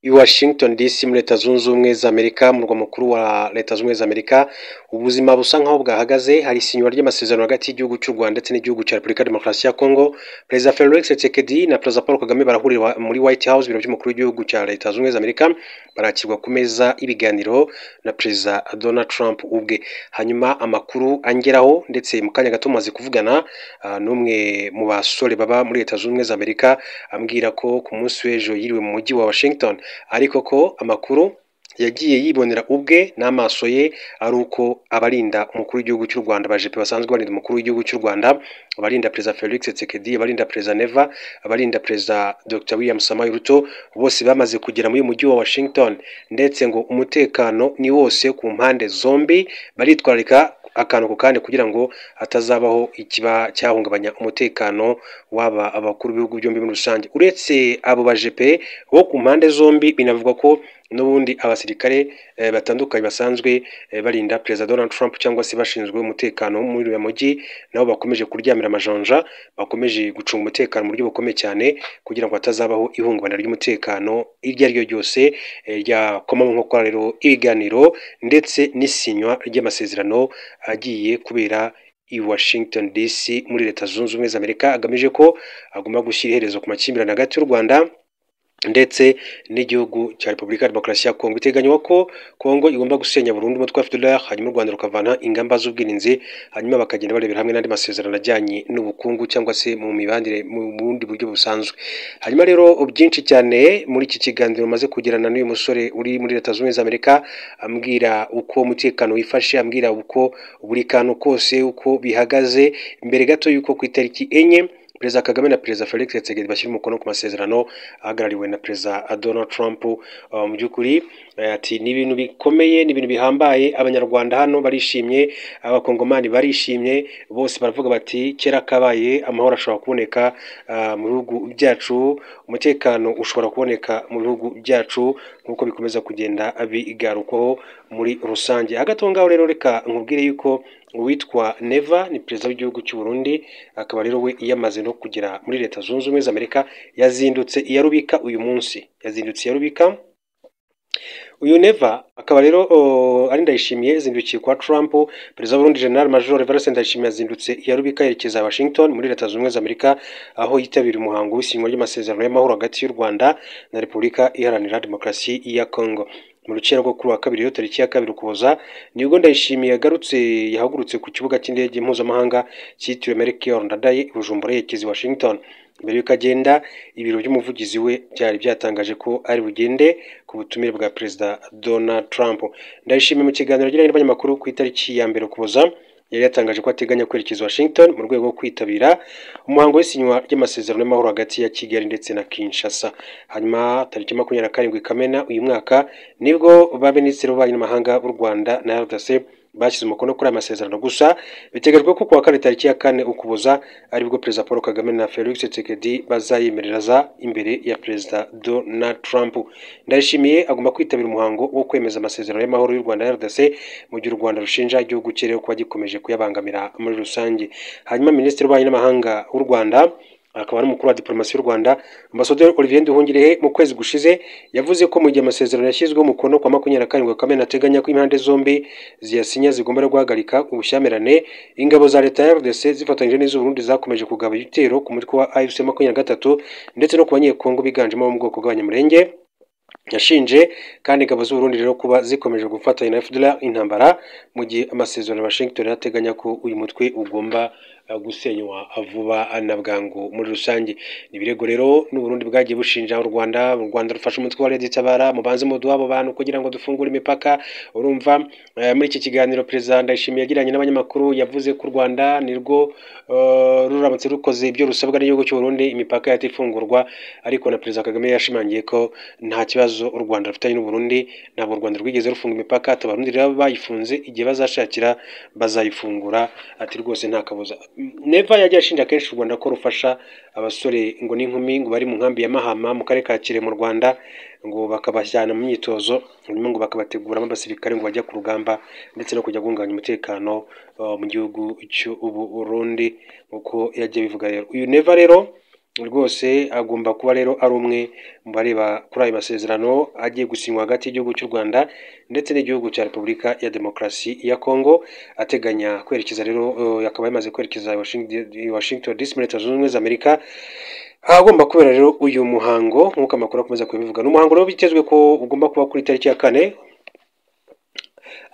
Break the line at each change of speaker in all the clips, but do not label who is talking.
I Washington DC muri Leta Zunze Ubumwe za Amerika, umurwa mukuru wa Leta Zunze Ubumwe za Amerika, ubuzima busa nkaho bwahagaze. Hari isinywa ry'amasezerano hagati y'igihugu cy'u Rwanda ndetse n'igihugu cya Repubulika ya Demokarasi ya Kongo. Perezida Felix Tshisekedi na Perezida Paul Kagame barahurira muri White House, ibiro by'umukuru w'igihugu cya Leta Zunze Ubumwe za Amerika, barakirwa ku meza y'ibiganiro na Perezida Donald Trump ubwe. Hanyuma amakuru angeraho, ndetse mu kanya gato maze kuvugana n'umwe mu basore baba muri Leta Zunze Ubumwe za Amerika, ambwira ko ku munsi w'ejo yiriwe mu mujyi wa Washington, ariko ko amakuru yagiye yibonera ubwe n'amaso ye ari uko abarinda umukuru w'igihugu cy'u Rwanda, abajepe basanzwe barinda umukuru w'igihugu cy'u Rwanda, abarinda Perezida Felix Tshisekedi, abarinda Perezida Neva, abarinda Perezida Dr William Samoei Ruto, bose bamaze kugera muri uyu mujyi wa Washington, ndetse ngo umutekano ni wose ku mpande zombi, baritwararika akantu ku kandi kugira ngo hatazabaho ikiba cyahungabanya umutekano w'aba abakuru b'ibihugu byombi muri rusange. Uretse abo bajepe bo ku mpande zombi, binavugwa ko n'ubundi abasirikare batandukanye basanzwe barinda Perezida Donald Trump cyangwa se bashinzwe umutekano muri uriya mujyi, nabo bakomeje kuryamira amajanja, bakomeje gucunga umutekano mu buryo bukomeye cyane kugira ngo hatazabaho ihungabana ry'umutekano iryo ari ryo ryose ryakoma mu nkokora rero ibiganiro ndetse n'isinywa ry'amasezerano agiye kubera i Washington DC muri Leta Zunze Ubumwe za Amerika, agamije ko agomba gushyira iherezo ku makimbirane hagati y'u Rwanda ndetse n'igihugu cya Repubulika ya Demokarasi ya Kongo. Biteganywa ko Kongo igomba gusenya burundu umutwe wa FDLR, hanyuma u Rwanda rukavana ingamba z'ubwirinzi, hanyuma bakagenda barebera hamwe n'andi masezerano ajyanye n'ubukungu cyangwa se mu mibanire mu bundi buryo busanzwe. Hanyuma rero byinshi cyane muri iki kiganiro maze kugirana n'uyu musore uri muri Leta Zunze Ubumwe za Amerika, ambwira uko umutekano wifashe, ambwira uko buri kantu kose uko bihagaze, mbere gato y'uko ku itariki 4 Perezida Kagame na Perezida Felix Tshisekedi bashyira umukono ku masezerano ahagarariwe na Perezida Donald Trump. Mu by'ukuri ati ni ibintu bikomeye, ni ibintu bihambaye, Abanyarwanda hano barishimye, Abakongomani barishimye, bose baravuga bati kera kabaye amahoro ashobora kuboneka mu bihugu byacu, umutekano ushobora kuboneka mu bihugu byacu, nk'uko bikomeza kugenda bigarukwaho muri rusange. Hagati aho ngaho rero reka nkubwire yuko uwitwa Neva ni perezida w'igihugu cy'u Burundi, akaba rero we yamaze no kugera muri Leta Zunze Ubumwe za Amerika, yazindutse iya rubika uyu munsi, yazindutse iya rubika. Uyu Neva akaba rero ari Ndayishimiye yazindukiye kwa Trump. Perezida w'u Burundi General Major Evariste Ndayishimiye yazindutse iya rubika yerekeza Washington muri Leta Zunze Ubumwe za Amerika, aho yitabira umuhango w'isinywa ry'amasezerano y'amahoro hagati y'u Rwanda na Repubulika Iharanira Demokarasi ya Kongo. Mu rukera rwo kuri wa kabiri rero tariki ya 2 Ukuboza, nibwo Ndayishimiye yagarutse yahagurutse ku kibuga cy'indege mpuzamahanga cyitiriwe Melchior Ndadaye i Bujumbura yerekeza i Washington. Mbere y'uko agenda, ibiro by'umuvugizi we byari byatangaje ko ari bugende ku butumire bwa Perezida Donald Trump. Ndayishimiye mu kiganiro yagiranye n'abanyamakuru ku itariki ya 1 Ukuboza, yari yatangaje ko ateganya kwerekeza Washington mu rwego rwo kwitabira umuhango w'isinywa ry'amasezerano y'amahoro hagati ya Kigali ndetse na Kinshasa. Hanyuma tariki 27 Kamena uyu mwaka nibwo ba minisitiri b'ububanyi n'amahanga b'u Rwanda na RDC bashyize umukono kuri aya masezerano. Gusa biteganyijwe ko kuwa kane tariki ya 4 Ukuboza aribwo Perezida Paul Kagame na Felix Tshisekedi bazayemereraza imbere ya Perezida Donald Trump. Ndayishimiye agomba kwitabira umuhango wo kwemeza amasezerano y'amahoro y'u Rwanda na RDC, mu gihe u Rwanda rushinja igihugu cye rero kuba gikomeje kuyabangamira muri rusange. Hanyuma Minisitiri w'Ububanyi n'Amahanga w'u Rwanda akaba ari umukuru wa diplomasi y'u Rwanda, Ambasaderi Olivier Nduhungirehe, mu kwezi gushize yavuze ko mu gihe amasezerano yashyizweho umukono kwa 27 Kamena ateganya ko impande zombi ziyasinya zigomba guhagarika ubushyamirane, ingabo za leta ya RDC zifatanyije n'iz'u Burundi zakomeje kugaba ibitero ku mutwe wa AFC 23 ndetse no ku banyekongo biganjemo abo mu bwoko bw'Abanyamulenge. Yashinje kandi ingabo z'u Burundi rero kuba zikomeje gufatanya na FDLR intambara, mu gihe amasezerano ya Washington ateganya ko uyu mutwe ugomba gusenywa vuba na bwangu muri rusange. Ni ibirego rero n'u Burundi bwagiye bushinja u Rwanda, u Rwanda rufasha umutwe wa Red Tabara, mubanze muduha abo bantu kugira ngo dufungure imipaka. Urumva muri iki kiganiro Perezida Ndayishimiye yagiranye n'abanyamakuru yavuze ko u Rwanda nirwo ruramutse rukoze ibyo rusabwa n'igihugu cy'u Burundi imipaka yahita ifungurwa, ariko na Perezida Kagame yashimangiye ko nta kibazo u Rwanda rufitanye n'u Burundi, ntabwo u Rwanda rwigeze rufunga imipaka, ati Abarundi rero bayifunze igihe bazashakira bazayifungura, ati rwose nta kabuza. Neva yagiye ashinja kenshi u Rwanda ko rufasha abasore ngo n'inkumi ngo bari mu nkambi ya Mahama mu karere ka Kirehe mu Rwanda, ngo bakabajyana mu myitozo, hanyuma ngo bakabateguramo abasirikare ngo bajya ku rugamba ndetse no kujya guhungabanya umutekano mu gihugu cy'u Burundi, nk'uko yagiye bivuga rero. Uyu Neva rero Rwose agomba kuba rero ari umwe mu bareba kuri ayo masezerano agiye gusinywa hagati y'igihugu cy'u Rwanda ndetse n'igihugu cya Repubulika ya Demokarasi ya Kongo. Ateganya kwerekeza rero, akaba yamaze kwerekeza Washington DC muri Leta Zunze Ubumwe za Amerika, ahagomba kubera rero uyu muhango nk'uko amakuru akomeza kubivuga. Ni umuhango rero bitezwe ko ugomba kuba kuri tariki ya 4,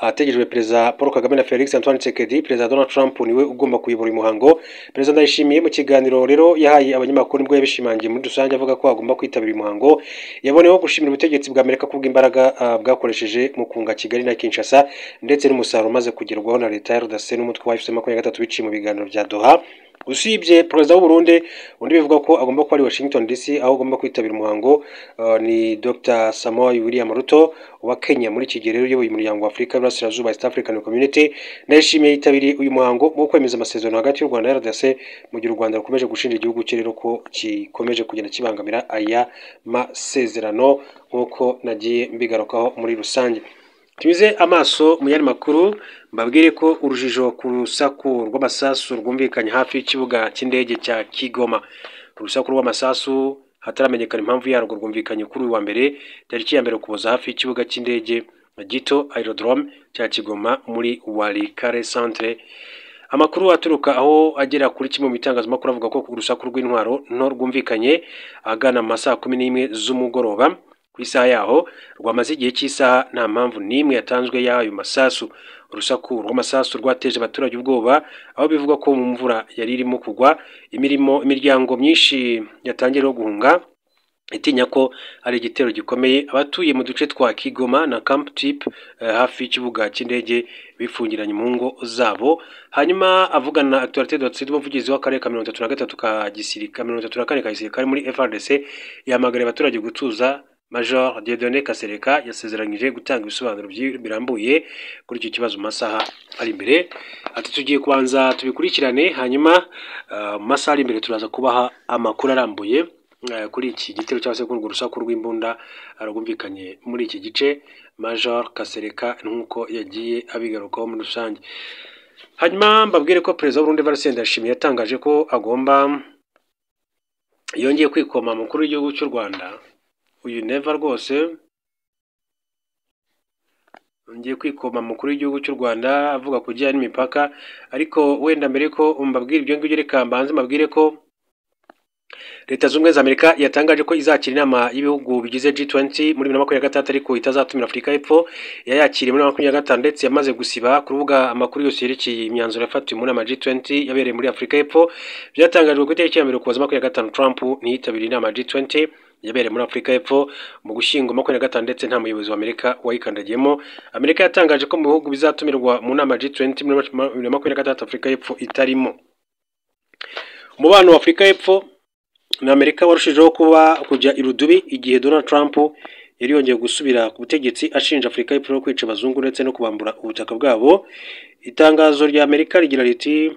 ahategerejwe Perezida Paul Kagame na Felix Antoine Tshisekedi. Perezida Donald Trump niwe ugomba kuyobora uyu muhango. Perezida Ndayishimiye mu kiganiro rero yahaye abanyamakuru nibwo yabishimangiye muri rusange, avuga ko agomba kwitabira uyu muhango. Yaboneyeho gushimira ubutegetsi bwa Amerika kubw'imbaraga bwakoresheje mu kunga Kigali na Kinshasa, ndetse n'umusaruro umaze kugerwaho na leta ya RDC n'umutwe wa AFC M23 biciye mu biganiro bya Doha. Usibye perezida w'u Burundi, undi bivuga ko agomba kuba ari Washington DC aho agomba kwitabira umuhango ni Dr Samoei William Ruto wa Kenya, muri iki gihe rero uyoboye umuryango wa Afurika y'Iburasirazuba, East African Community. Ndayishimiye yitabiriye uyu muhango wo kwemeza amasezerano hagati y'u Rwanda na RDC, mu gihe u Rwanda rukomeje gushinja igihugu cye rero ko gikomeje kugenda kibangamira aya masezerano, nk'uko nagiye mbigarukaho muri rusange. Tunyuze amaso mu yandi makuru, mbabwire ko urujijo ku rusaku rw'amasasu rwumvikanye hafi y'ikibuga cy'indege cya Kigoma. Urusaku rw'amasasu hataramenyekana impamvu yarwo rwumvikanye kuri uyu wa mbere, tariki ya 1 Ukuboza, hafi y'ikibuga cy'indege gito aerodrome cya Kigoma muri Walikale Centre. Amakuru aturuka aho agera kuri kimwe mu bitangazamakuru avuga ko urusaku rw'intwaro nto rwumvikanye ahagana mu masaha 11 z'umugoroba ku isaha yaho, rwamaze igihe cy'isaha, nta mpamvu n'imwe yatanzwe y'ayo masasu. Urusaku rw'amasasu rwateje abaturage ubwoba, aho bivugwa ko mu mvura yari irimo kugwa imiryango myinshi yatangiye guhunga itinya ko ari igitero gikomeye. Abatuye mu duce twa Kigoma na Camp Tip hafi y'ikibuga cy'indege bifungiranye mu ngo zabo. Hanyuma avugana na Actualité.cd, umuvugizi w'akarere ka 33 ka gisirikare, 34 ka gisirikare muri FARDC, yahamagariye abaturage gutuza. Major Dieudonné Kasereka yasezeranyije gutanga ibisobanuro birambuye kuri icyo kibazo mu masaha ari imbere. Ati tugiye kubanza tubikurikirane, hanyuma mu masaha ari imbere turaza kubaha amakuru arambuye kuri iki gitero cyangwa se kuri urwo rusaku rw'imbunda rwumvikanye muri iki gice. Major Kasereka nk'uko yagiye abigarukaho muri rusange. Hanyuma mbabwire ko Perezida w'u Burundi Evariste Ndayishimiye yatangaje ko agomba yongeye kwikoma umukuru w'igihugu cy'u Rwanda. Uyu Neva rwose ngiye kwikoma umukuru w'igihugu cy'u Rwanda avuga ku bijyanye n'imipaka, ariko wenda mbere ko mbabwira ibyo ngibyo reka mbanze mbabwire ko Leta Zunze Ubumwe za Amerika yatangaje ko izakira inama y'ibihugu bigize G20 muri 2026, ariko itazatumira Afurika y'Epfo yayakiriye muri 2025, ndetse yamaze gusiba ku rubuga amakuru yose yerekeye imyanzuro yafatiwe mu nama G20 yabereye muri Afurika y'Epfo. Byatangajwe ku itariki ya 1 Ukuboza 2025, Trump ntiyitabiriye inama G20 yabereye muri Afurika y'Epfo mu Gushyingo 2025, ndetse nta muyobozi wa Amerika wayikandagiyemo. Amerika yatangaje ko mu bihugu bizatumirwa mu nama G20 muri 2026 Afurika y'Epfo itarimo. Umubano wa Afurika y'Epfo na Amerika warushijeho kuba kujya irudubi igihe Donald Trump yari yongeye gusubira ku butegetsi, ashinja Afurika y'Epfo kwica abazungu ndetse no kubambura ubutaka bwabo. Itangazo rya Amerika rigira riti: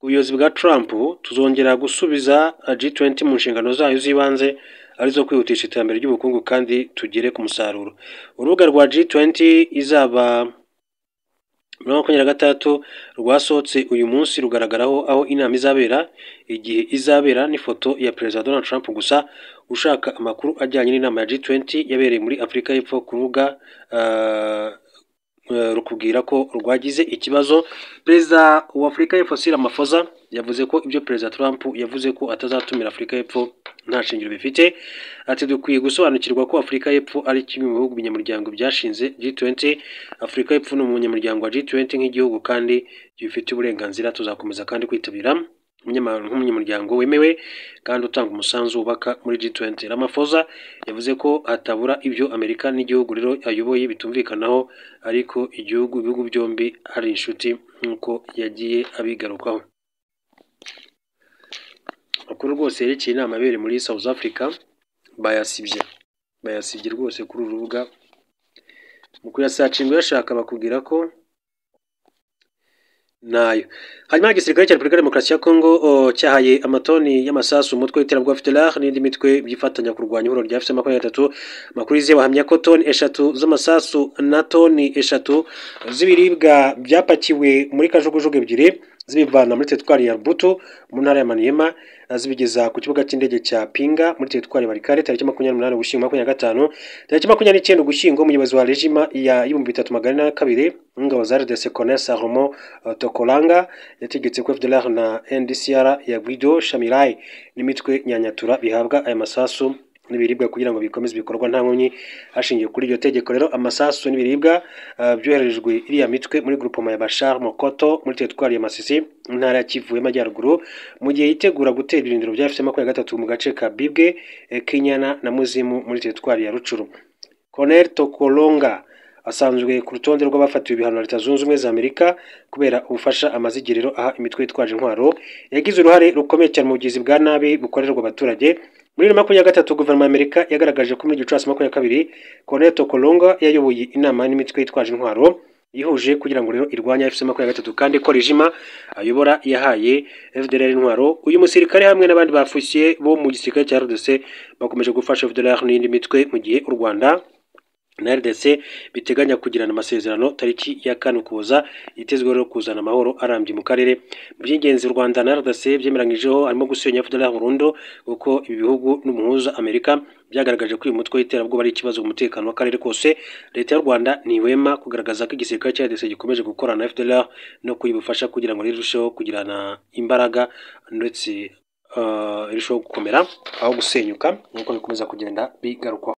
ubuyobozi bwa Trump tuzongera gusubiza G20 mu nshingano zayo z'ibanze, arizo kwihutisha iterambere ry'ubukungu kandi tugere ku musaruro. Urubuga rwa G20 izaba muri 2026 rwasohotse uyu munsi rugaragaraho aho inama izabera, igihe izabera n'ifoto ya Perezida Donald Trump gusa. Ushaka amakuru ajyanye n'inama ya G20 yabereye muri Afurika y'Epfo ku rubuga rukubwira ko rwagize ikibazo. Perezida wa Afurika y'Epfo Cyril Ramaphosa yavuze ko ibyo Perezida Trump yavuze ko atazatumira Afurika y'Epfo nta shingiro bifite. Ati dukwiye gusobanukirwa ko Afurika y'Epfo ari kimwe mu bihugu binyamuryango byashinze G20. Afurika y'Epfo ni umunyamuryango wa G20 nk'igihugu kandi gifite uburenganzira. Tuzakomeza kandi kwitabira nk'umunyamuryango wemewe kandi utanga umusanzu wubaka muri G20. Ramaphosa yavuze ko hatabura ibyo Amerika n'igihugu rero ayoboye bitumvikanaho, ariko ibihugu byombi ari inshuti nk'uko yagiye abigarukaho. Amakuru rwose yerekeye inama yabereye muri South Africa bayasibye rwose kuri uru rubuga. Mu kuyasacinga uyashaka bakubwira ko nayo. Hanyuma igisirikare cya Repubulika ya Demokarasi ya Kongo cyahaye amatoni y'amasasu umutwe w'iterabwoba FDLR n'indi mitwe byifatanya kurwanya ihuriro rya AFC M23. Amakuru yizewe ahamya ko toni 3 z'amasasu na toni 3 z'ibiribwa byapakiwe muri kajugujugu 2 zibivana muri teritwari ya Rubutu mu ntara ya Maniema, zibigeza ku kibuga cy'indege cya Pinga muri teritwari ya Walikale tariki 28 Ugushyingo 2025. Tariki 29 Ugushyingo, umuyobozi wa rejima ya 3402 ingabo za RDC Colonel Salomo Tokolanga yategetse ko FDLR na NDCR ya Guido Shamirai n'imitwe nyanyatura bihabwa aya masasu n'ibiribwa kugira ngo bikomeze ibikorwa nta nkomyi. Hashingiwe kuri iryo tegeko rero, amasasu n'ibiribwa byoherejwe iriya mitwe muri groupement ya Bashar Mokoto muri teritwari ya Masisi, intara ya Kivu y'Amajyaruguru, mu gihe yitegura gutera ibirindiro bya FCM 23 mu gace ka Bibwe, Kinyana na Muzimu muri teritwari ya Rucuru. Colonel Tokolonga asanzwe ku rutonde rw'abafatiwe ibihano na Leta Zunze Ubumwe za Amerika kubera ubufasha amazigiriro aha imitwe yitwaje intwaro. Yagize uruhare rukomeye cyane mu bugizi bwa nabi bukorerwa abaturage. Muri 2023, guverinoma ya Amerika yagaragaje ko muri Gicurasi 22 Colonel Tokolonga yayoboye inama n'imitwe yitwaje intwaro yihuje kugira ngo rero irwanye AFC 23, kandi ko rejima ayobora yahaye FDLR intwaro. Uyu musirikare hamwe n'abandi bafusiye bo mu gisirikare cya RDC bakomeje gufasha FDLR n'indi mitwe, mu gihe u Rwanda na RDC biteganya kugirana amasezerano tariki ya 4 Ukuboza, yitezweho rero kuzana amahoro arambye mu karere. Mu by'ingenzi u Rwanda na RDC byemeranyijeho harimo gusenya FDLR burundu, kuko ibi bihugu n'umuhuza Amerika byagaragaje ko uyu mutwe w'iterabwoba ari ikibazo mu mutekano w'akarere kose. Leta y'u Rwanda ntihwema kugaragaza ko igisirikare cya RDC gikomeje gukorana na FDLR no kuyibufasha kugira ngo rirusheho kugirana imbaraga ndetse irusheho gukomera aho gusenyuka, nk'uko bikomeza kugenda bigarukwaho.